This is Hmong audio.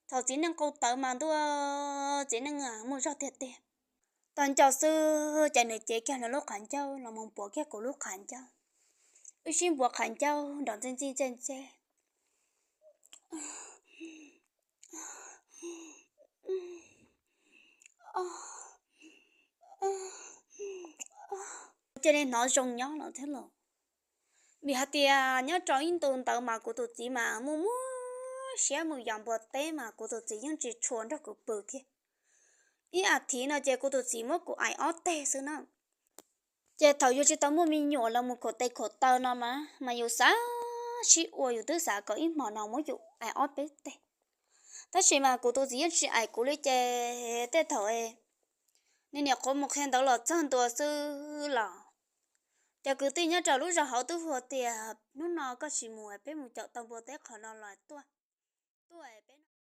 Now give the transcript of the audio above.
Thaum txiv neej qau tawv mas ntuj, txiv neej muaj zog tiag tiag. Tau nco xwb ces nws cev kiag nws lub qhov ncauj los mus npuav kiag kuv lub qhov ncauj. Wb sib npuav qhov ncauj nrov ntxij ntxij ntxej ntxej. Cia li hnov zoo nyob lawm thiab los. Vim hais tias nyob rau ib ntu ntawd mas kuv tus txiv mas muaj muab siab mus yos npua teb mas kuv tus txiv yeej tsis tshua nrog kuv pw thiab. Ib as thiv no ces kuv tus txiv muab kuv aim ob teg xwb na. Ces thaum yus tsis tau muaj me nyuam los mus khuam tes khuam taw no mas mas yus xav sib ua, yus twb xav kom ib hmo no muab yus aim ob peb teg. Tab sis mas kuv tus txiv yeej tsis aim kuv li ces tej thaum nws niam qhuav mus qhia ntawv los txog ntua xwb los cov kwv tij nyob rau lub zos hauv twb hu tias hnub no koj tsis mus peb mus caum tau npua teb qhov no los tuaj, tuaj